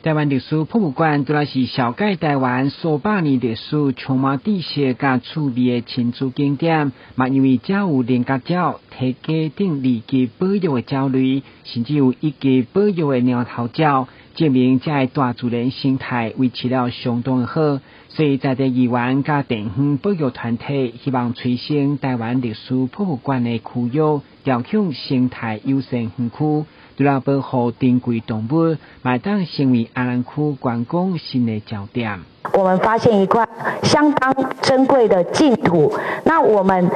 台灣歷史博物館除了是紹介台灣數百年歷史充滿知識佮趣味的親子景點，嘛因為遮有菱角鳥、溪仔等二級保育的鳥類，甚至有一級保育的貓頭鳥，證明遮的大自然生態維持了相當的好。所以在地議員佮地方保育團體希望催生台灣歷史博物館的區域，朝向生態友善園區，除了保護珍貴動物，嘛會當成為阿南區觀光新的焦點。我們發現一塊相當珍貴的淨土，那我們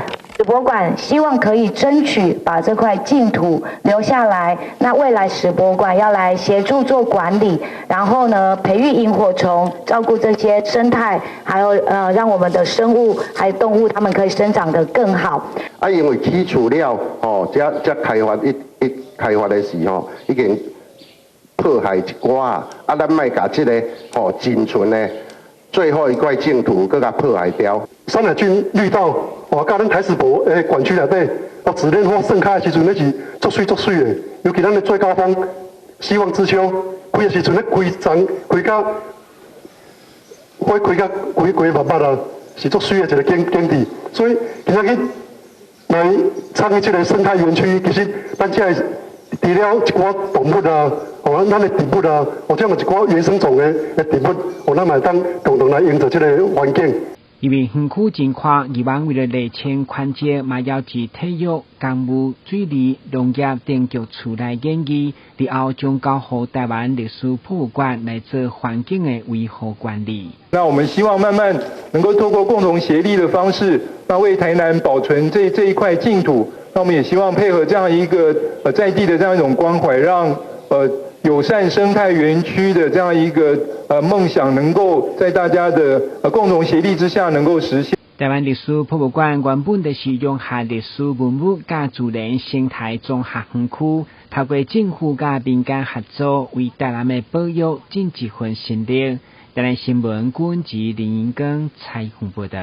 博物館希望可以爭取把這塊淨土留下來。那未來史博館要來協助做管理，然後呢，培育螢火蟲，照顧這些生態，還有讓我們的生物還有動物，它們可以生長得更好。啊，因為起厝了，吼，這這開發一一開發的時候，已經破壞一寡啊，咱莫共這个吼僅存的最後一塊淨土，閣共破壞掉。山海郡綠道，哇，佮咱台史博的館區內底，哦，紫蓮花盛開的時陣，那是足媠足媠的。尤其咱的最高峰，希望之丘，開的時陣咧規叢開甲花開甲規規密密啊，是足媠的一个景景致。所以今仔日來參與這个生態園區，其實咱這除了一寡動物啊，哦，咱的植物啊，或者有一寡原生種的的植物，哦，咱嘛會當共同來營造這个環境。因為園區真寬，議員為了釐清權責，嘛邀集體育、工務、水利、農業等局處來研議，日後將交予台灣歷史博物館來做環境的維護管理。那我們希望慢慢能夠透過共同協力的方式，那為台南保存這這一塊淨土。那我們也希望配合這樣一個在地的這樣一種關懷，讓友善生態園區的這樣一個夢想，能夠在大家的共同協力之下能夠實現。台灣歷史博物館原本就是融合歷史文物佮自然生態綜合園區，透過政府佮民間合作，為台南的保育盡一份心力。台南新聞郭文吉、林英庚採訪報導。